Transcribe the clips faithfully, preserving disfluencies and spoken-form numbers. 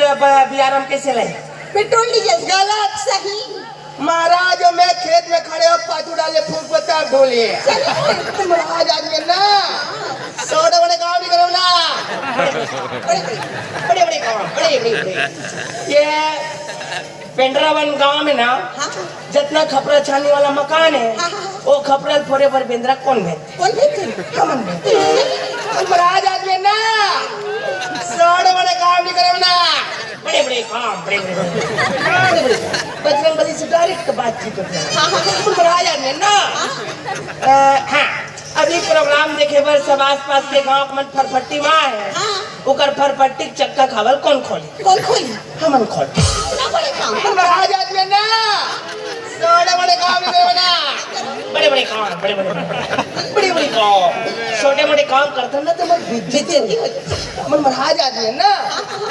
अब बियारम कैसे ले? Petrol diesel. गलत। सही। महाराज, मैं खेत में खड़े हो, पाछू डाले फूंक को तब ढोलिए। सही। महाराज, आज मैं ना सोडे वोडे काम नहीं करो ना। बड़े बड़े काम, बड़े बड़े, ये पेंडरावन गांव में ना, हाँ। जितना खपरा छानी वाला मकान है, हाँ, हाँ, हाँ। वो खपरा फोरे पर बेंदरा कौन है? कौन भेजथे? हमन भेजथे। महाराज, आज मैं ना सोडे वोडे काम नहीं करो ना। बड़े बड़े काम, बड़े बड़े काम। बड़े बड़े। बजरंग बली से डायरेक्ट बातचीत होती है। हाँ, हाँ, हाँ। महाराज, आज मैं ना, हाँ। अ, हाँ, अभी प्रोग्राम देखे बर सब आसपास के गांव के मन फरफट्टी में आए हैं। हाँ। ओकर फरफट्टी के चक्का खावल कौन खोली? कौन खोली? हमन खोली। ना बड़े काम। महाराज, आज मैं ना सोडे वोडे काम नहीं करो ना। बड़े बड़े काम, बड़े बड़े काम। बड़े बड़े काम। छोटे मोटे काम करथन ना तो मैं बेइज्जती हो जाती। हमन महाराज आदमी है ना,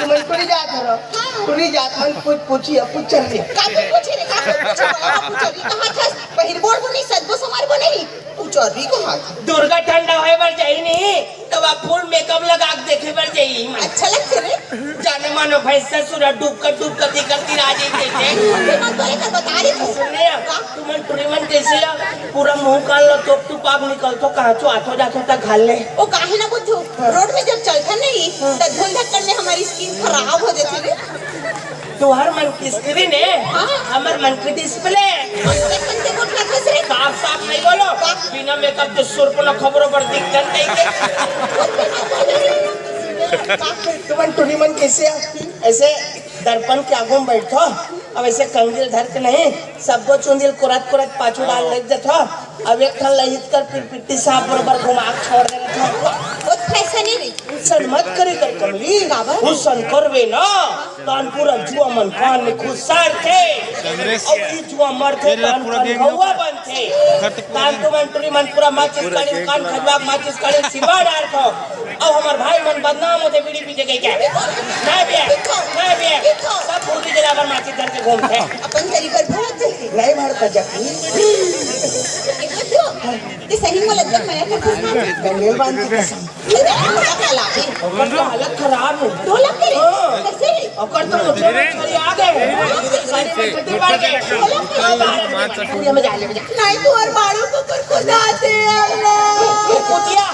तो मैं टुरी जात हरव। टुरी जात मन कुछ पूछी, अब पूछ चल रही। का पूछी रे, का पूछी, बड़ा पूछी रे, कहाँ था? पहिर बोर को नहीं, सजबो समार को नहीं। पूछो, अभी को हाथ। दुर्गा ठंडा होए बर जाही नहीं, तब आप फुल मेकअप लगा के देखे बर जाही। अच्छा लगथे रे। जाने मानो भैंस ससुर डुबकत डुबकत ही करती रह जाई जैसे। अभी मत बोले, कर बता रही थी। सुन ले, का? तुमन टुरी मन कैसे या? पूरा मुंह कान लो, तोप तू पाप निकल तो कहाँ चो आथो जाथो तक घाल ले। ओ काहे ना बुद्धू, रोड में जब चलथन नहीं, त धुल धक्कड़ में हमारी स्किन खराब हो जाती रे। तुहर मन की स्क्रीन है, हाँ। हमर मन की डिस्प्ले। साफ साफ नहीं बोलो, बिना मेकअप के सुर को ना खबरों पर दिखते नहीं के। तुमन टुरी मन कैसे आ? ऐसे दर्पण के आगू में बैठो, अब ऐसे कंगील धर के नहीं, सबको चुंदील कुरत कुरत पाछू डाल लग जथो। अब एक ठन लहित कर पिरपिट्टी सांप बरोबर घुमा के छोड़ दे रहे थे। वो फैशन ही नहीं। उसन मत करे कर कमली। काबर? उसन करबे ना, तान पूरा जुआ मन कान में घुसार थे। अब ई जुआ मर थे, तान कनघौआ बन थे। तान तुमन टुरी मन पूरा माचिस काड़ी, कान खजवा के माचिस काड़ी सिवा डार थो। अब हमर भाई मन बदनाम होते बीड़ी पी के गई क्या? नहीं भैया, नहीं भैया, सब भूती जला पर माचिस धर के घूमते। अपन गरीब पर भड़क गई। नहीं भड़क जाती। ये सही में लगता है, मैं क्या करती हूँ? गंगेल बांध की कसम। अरे, ढोलक ला लागे। ओकर तो हालत खराब है। ढोलक के? हाँ। कैसे रे? ओकर तो मुझे में छड़ी आ गए। सारी में छड़ी पड़ गए। ढोलक के? हाँ, बाहर में। ये मजा आ गया, मजा। नहीं तो और मारो तो कर खुदा दे अल्लाह। ये कुतिया।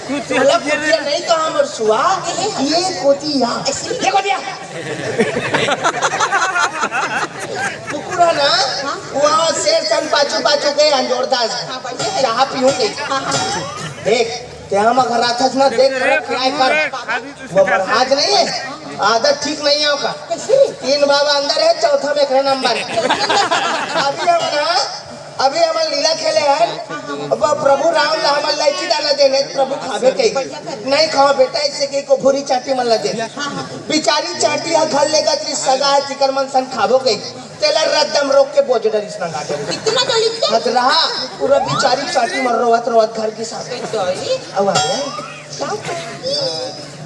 ढोलक कुतिया नहीं तो हमर सुआ। ये कुतिया। ये कुतिया। कुकुर है ना, हाँ। वो शेर सन पाछू पाछू के अंजोरदास। हाँ, बढ़िया है। चाह पीऊं के। हाँ, हाँ। देख, ते हम घर आथस ना, देख, देख, देख, ट्राई कर। वो बरहाज नहीं है, आदत ठीक नहीं है ओका। कैसे? तीन बाबा अंदर है, चौथा में एक नंबर। अभी हम ना, अभी हमन लीला खेले हन, अब प्रभु राम ला हमन लैची दाना देने, प्रभु खाबे कही। नहीं खाओ बेटा, ऐसे कही को भूरी चाटी मन ला दे। बिचारी चाटी हा घर लेगा तेरी सगा है, तिकर मन सन खाबो कही। तेला रद्दम रोक के बोझ डरिस ना गाटे। इतना तो लिखते? हद रहा, पूरा बिचारी चाटी मन रोवत रोवत घर की साथ। तो ही? अब आ गया। क्या करती?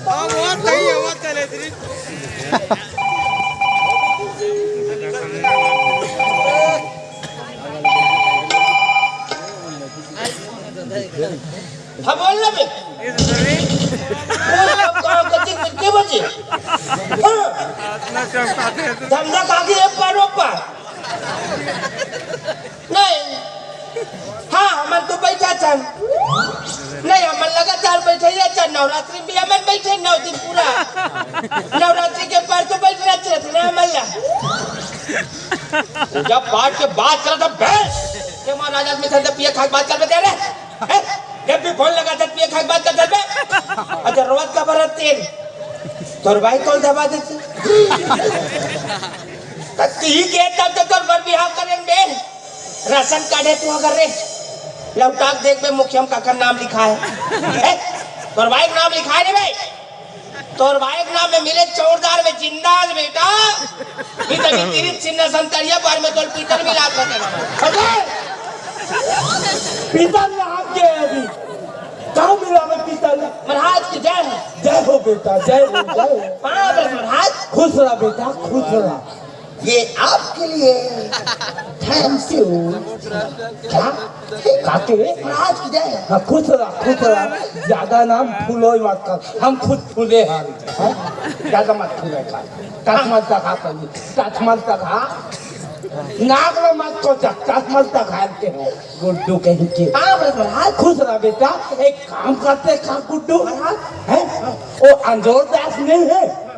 अब वो सही है, वो चले तेरी। हाँ, बोल ना बे। बोल, अब कहाँ, कति, कितने बजे? हाँ। धंधा खा के एक बार, एक बार। नहीं। हाँ, हमन तो बैठा था। नहीं, हमन लगातार बैठे ही रहता। नवरात्रि में भी हमन बैठे नौ दिन पूरा। नवरात्रि के पर तो बैठ रहते थे ना हमन ला। पूजा पाठ के बात करत हस बे। के महाराज आदमी थे तो पिए खाए के बात करबे दे रे। हैं? जब भी फोन लगाथस पिए खाए के बात करत हस बे। अच्छा, रोवत काबर हस तेन? तोर बाई तोल दबा देथे। त तिही के तब तो तोर बर बिहाव करेन बे। राशन कार्ड है तू अगर रे। लौटा के देख बे मुखिया में काकर नाम लिखा है। हैं? तोर बाई के नाम लिखा है रे बे। तोर भाई के नाम में मिले चौरदार में जिंदा है बेटा। भीतर की तिरित सिन्ना संतरिया पर में तोल पीतर मिला कर देना। अरे! पीतर में हाथ के है अभी। कहाँ मिला में पीतर में? महाराज की जय हो। जय हो बेटा, जय हो, जय हो। हाँ, बस महाराज। खुश रहा बेटा, खुश रहा। ये आपके लिए। Thank you. क्या? काके? महाराज की जय। हाँ, खुश रहा, खुश रहा। ज्यादा ना फूलो मत कर, हम खुद फूले हैं। हैं? ज्यादा मत फूले कर। चश्मा तक खा पहले, चश्मा तक खा। नाक में मत को चक, चश्मा तक खा के हो। गुड्डू कहीं के। हाँ, महाराज। खुश रहा बेटा। एक काम करते का गुड्डू? महाराज। हैं? वो अंजोर दास नहीं है?